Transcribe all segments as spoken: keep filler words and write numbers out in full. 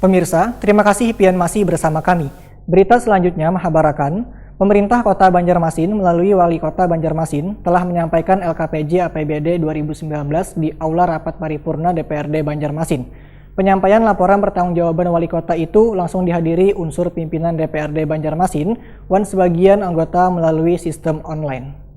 Pemirsa, terima kasih pian masih bersama kami. Berita selanjutnya menghabarakan, pemerintah kota Banjarmasin melalui wali kota Banjarmasin telah menyampaikan L K P J A P B D dua ribu sembilan belas di Aula Rapat Paripurna D P R D Banjarmasin. Penyampaian laporan pertanggungjawaban wali kota itu langsung dihadiri unsur pimpinan D P R D Banjarmasin wan sebagian anggota melalui sistem online.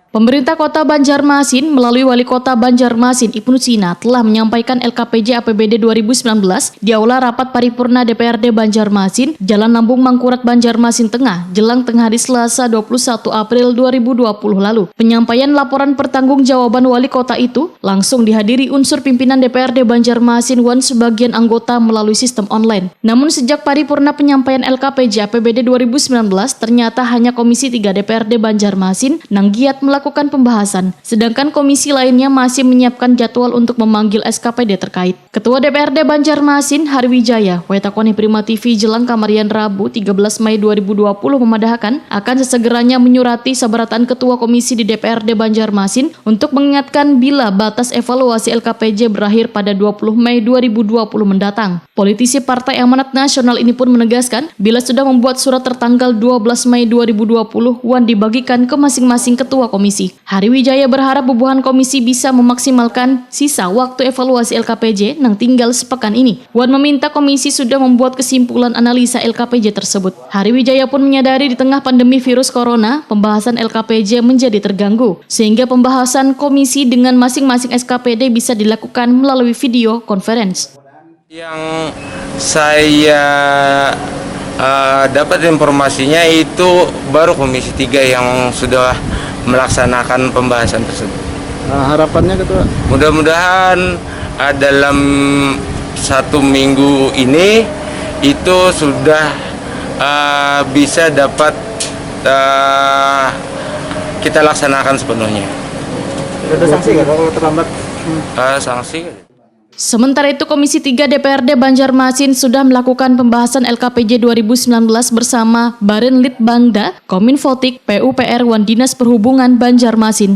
Pemerintah Kota Banjarmasin melalui Wali Kota Banjarmasin Ibnu Sina telah menyampaikan L K P J A P B D dua ribu sembilan belas di Aula Rapat Paripurna D P R D Banjarmasin, Jalan Lambung Mangkurat Banjarmasin Tengah, jelang tengah hari Selasa dua puluh satu April dua ribu dua puluh lalu. Penyampaian laporan pertanggungjawaban Wali Kota itu langsung dihadiri unsur pimpinan D P R D Banjarmasin wan sebagian anggota melalui sistem online. Namun sejak paripurna penyampaian L K P J A P B D dua ribu sembilan belas, ternyata hanya Komisi tiga D P R D Banjarmasin nang giat melakukan pembahasan, sedangkan komisi lainnya masih menyiapkan jadwal untuk memanggil S K P D terkait. Ketua D P R D Banjarmasin, Hari Wijaya, wetakoni Prima T V jelang kamarian Rabu tiga belas Mei dua ribu dua puluh memadahakan akan sesegeranya menyurati sabarataan ketua komisi di D P R D Banjarmasin untuk mengingatkan bila batas evaluasi L K P J berakhir pada dua puluh Mei dua ribu dua puluh mendatang. Politisi Partai Amanat Nasional ini pun menegaskan, bila sudah membuat surat tertanggal dua belas Mei dua ribu dua puluh wan dibagikan ke masing-masing ketua komisi. Hari Wijaya berharap bubuhan komisi bisa memaksimalkan sisa waktu evaluasi L K P J nang tinggal sepekan ini, wan meminta komisi sudah membuat kesimpulan analisa L K P J tersebut. Hari Wijaya pun menyadari di tengah pandemi virus corona, pembahasan L K P J menjadi terganggu, sehingga pembahasan komisi dengan masing-masing S K P D bisa dilakukan melalui video conference. Yang saya uh, dapat informasinya itu baru Komisi tiga yang sudah melaksanakan pembahasan tersebut. Uh, harapannya ketua? Mudah-mudahan uh, dalam satu minggu ini itu sudah uh, bisa dapat uh, kita laksanakan sepenuhnya. Ada sanksi nggak kalau terlambat? Uh, sanksi. Sementara itu, Komisi tiga D P R D Banjarmasin sudah melakukan pembahasan L K P J dua ribu sembilan belas bersama Barin Litbangda, Kominfotik, P U P R, wan Dinas Perhubungan Banjarmasin.